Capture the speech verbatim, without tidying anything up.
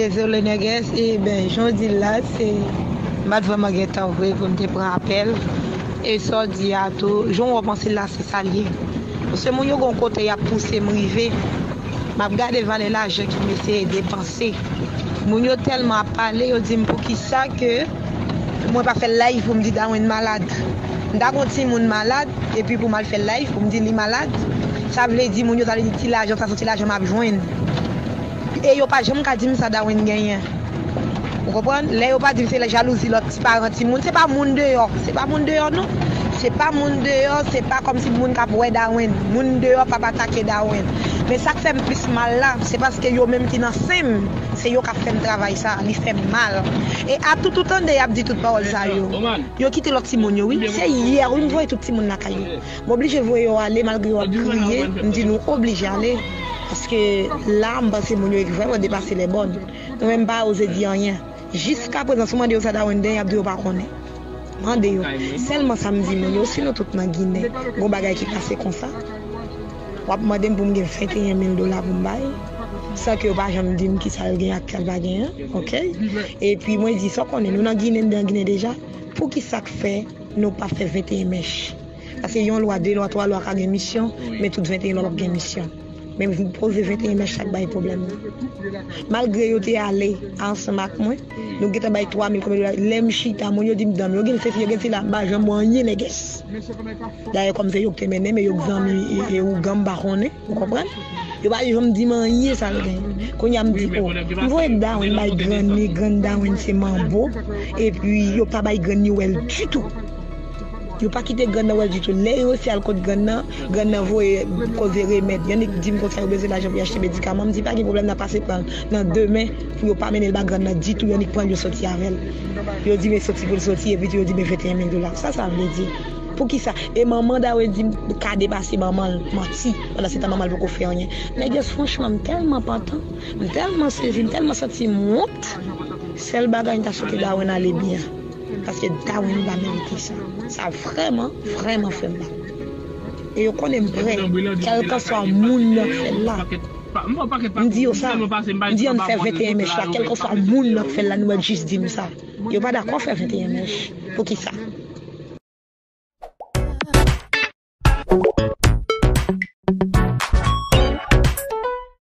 Dezole nègès, e ben, jan w di l la, se, m pa t vrèman gen tan vre pou m te pran apèl. E sa w di a tou, jan w panse l la, se sa l ye. Paske moun yo gon kote y ap pouse m rive. M ap gade valè lajan ke m eseye depanse. Moun yo tèlman ap pale, yo di m poukisa ke mwen pa fè live pou m di Darwin malad. M ta gon timoun malad, epi pou m al fè live pou m di li malad. Sa vle di moun yo ta vle di ti lajan, sa se ti lajan m ap jwenn. E yo pa janm ka di m sa Darwin genyen. Ou konprann? Lè yo pa di m se jalouzi lòt ti paran timoun, se pa moun deyò. Se pa moun deyò non. Se pa moun deyò, se pa kòmsi moun k ap wè Darwin. Moun deyò k ap atake Darwin. Men sa k fè m plis mal la, se paske yo menm ki nan sen m, se yo k ap fè m travay sa, li fè m mal. E a tout ou tande y ap di tout pawòl sa yo. Yo kite lòt timoun yo, wi. Se yè, wi, m voye tout timoun lakay yo. M oblije voye yo ale, malgre yo ap kriye, m di nou oblije ale. Paske la, m panse moun yo vrèman depase lè bòn. Nou menm pa oze di anyen. Jiska prezan, si w mande yo sa Darwin gen, y ap di yo pa konnen. Mande yo. Sèlman sa m di moun yo, si nou tout nan Ginen, gon bagay ki pase konsa, w ap mande m pou m gen venteyen mil dola pou m bay, san ke yo pa janm di m kisa l gen ak sa l pa gen an, oke? Epi mwen di, sa w konnen, nou nan Ginen, m te nan Ginen deja, poukisa k fè nou pa fè venteyen mèch? Paske yon lwa, de lwa, twa lwa ka gen misyon, men tout venteyen lwa p ap gen misyon. Men m poze venteyen mèch sa k bay pwoblèm nan. Malgre yo te ale ansanm ak mwen, nou gentan bay twa mil konbyen dola. Lè m chita, moun yo di m danm, yo gen sesi, yo gen sila, m pa janm wè anyen nègès. Dayè, kòm se yo k te mennen, men yo k zanmi e, e ougan, m pa konnen, ou konprann? Yo pa janm di m anyen sa l gen. Kounye a m di, o, m voye Darwin bay grann li, grann Darwin se manbo, epi yo pa bay grann li wè l ditou. Yo pa kite grann nan wè l ditou. Lè yo resi al kot grann nan, grann nan voye koze remèd. Y annik di m konsa yo bezwen lajan pou y achte medikaman. M di pa gen pwoblèm, n a pase pran l nan demen pou yo pa mennen l ba grann nan ditou. Y annik pran l, yo soti avè l. Yo di men soti pou l soti, epi tou yo di men venteyen mil dola. Sa sa vle di? Poukisa? E manman Darwin di m ka depase manman l, manti. Pandan se tan manman l poko fè anyen. Nègès, franchman, m tèlman pantan, m tèlman sezi, m tèlman santi m wont. Sèl bagay m ta swete Darwin ale byen. Paske Darwin pa merite sa. Sa vrèman, vrèman fè m mal. E yo konnen m prè, kèlkanswa moun nan k fè l la. M di yo sa, m di ann fè venteyen mèch la, kèlkanswa moun nan k fè l la, nou mèt jis di m sa. Yo pa dakò fè venteyen mèch. Poukisa?